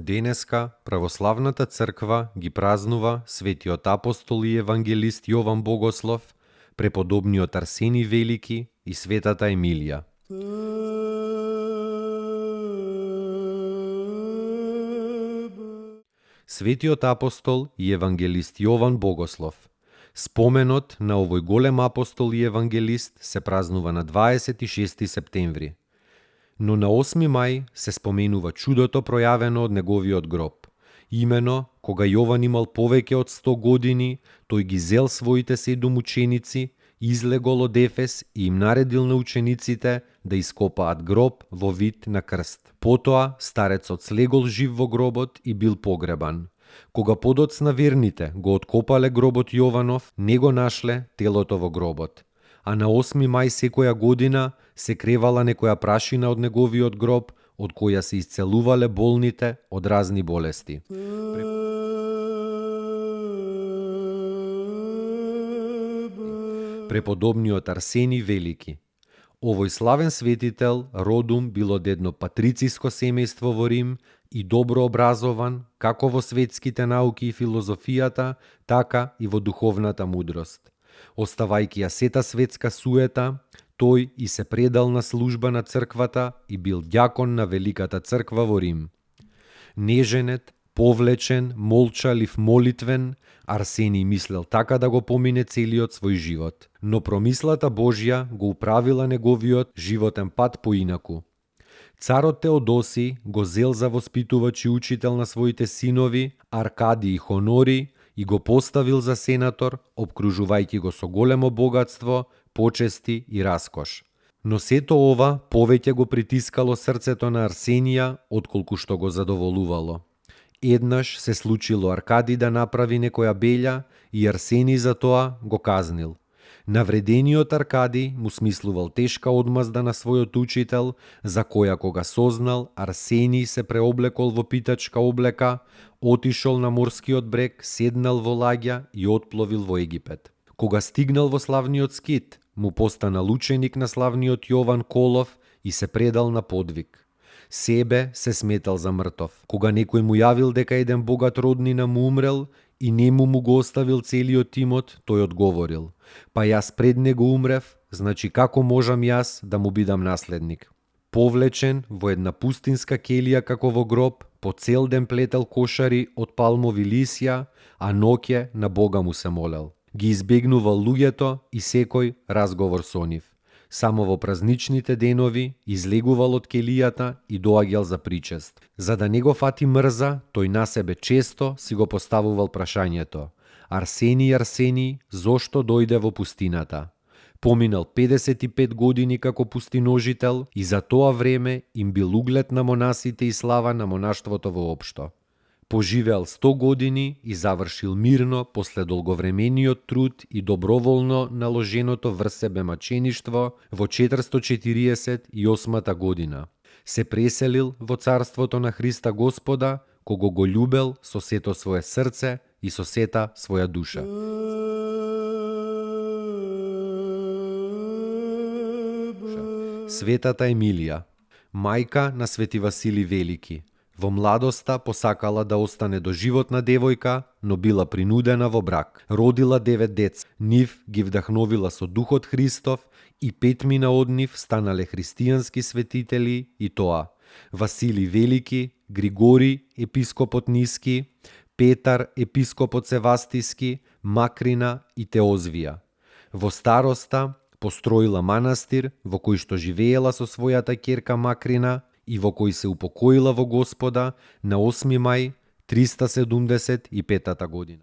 Денеска Православната црква ги празнува светиот апостол и евангелист Јован Богослов, преподобниот Арсени Велики и светата Емилија. Светиот апостол и евангелист Јован Богослов. Споменот на овој голем апостол и евангелист се празнува на 26 септември. Но на 8 мај се споменува чудото пројавено од неговиот гроб. Имено, кога Јован имал повеќе од 100 години, тој ги зел своите 7 ученици, излегол од Ефес и им наредил на учениците да ископаат гроб во вид на крст. Потоа старецот слегол жив во гробот и бил погребан. Кога подоцна верните го откопале гробот Јованов, не го нашле телото во гробот. А на 8 мај секоја година се кревала некоја прашина од неговиот гроб, од која се исцелувале болните од разни болести. Преподобниот Арсени Велики. Овој славен светител родум бил од едно патрициско семејство во Рим и добро образован како во светските науки и филозофијата, така и во духовната мудрост. Оставајќи ја сета светска суета, тој и се предал на служба на црквата и бил ѓакон на Великата црква во Рим. Неженет, повлечен, молчалив, молитвен, Арсений мислел така да го помине целиот свој живот, но промислата Божја го управила неговиот животен пат поинаку. Царот Теодоси го зел за воспитувач и учител на своите синови, Аркадий и Хонори, и го поставил за сенатор, обкружувајќи го со големо богатство, почести и раскош. Но сето ова повеќе го притискало срцето на Арсенија, отколку што го задоволувало. Еднаш се случило Аркадий да направи некоја белја и Арсений за тоа го казнил. Навредениот Аркадий му смислувал тешка одмазда на својот учител, за која кога сознал, Арсений се преоблекол во питачка облека, отишол на морскиот брег, седнал во лагја и отпловил во Египет. Кога стигнал во славниот Скит, му постанал ученик на славниот Јован Колов и се предал на подвиг. Себе се сметал за мртов. Кога некој му јавил дека еден богат роднина му умрел и нему му го оставил целиот имот, тој одговорил: па јас пред него умрев, значи како можам јас да му бидам наследник? Повлечен во една пустинска келија како во гроб, по цел ден плетел кошари од палмови лисја, а ноќе на Бога му се молел. Ги избегнувал луѓето и секој разговор со нив. Само во празничните денови излегувал од келијата и доаѓал за причест. За да не го фати мрза, тој на себе често си го поставувал прашањето: Арсени, Арсени, зошто дојде во пустината? Поминал 55 години како пустиножител и за тоа време им бил углед на монасите и слава на монаштвото воопшто. Поживеал 100 години и завршил мирно после долговремениот труд и доброволно наложеното врз себе мачеништво во 448 година. Се преселил во царството на Христа Господа, кого го љубел со сето свое срце и со сета своја душа. Светата Емилија, мајка на Свети Васили Велики. Во младоста посакала да остане доживотна девојка, но била принудена во брак. Родила 9 деца. Нив ги вдахновила со Духот Христов и 5 од нив станале христијански светители, и тоа: Васили Велики, Григори, епископот Ниски, Петар, епископот Севастиски, Макрина и Теозвија. Во староста построила манастир во кој што живеела со својата ќерка Макрина и во кој се упокоила во Господа на 8 мај 375 година.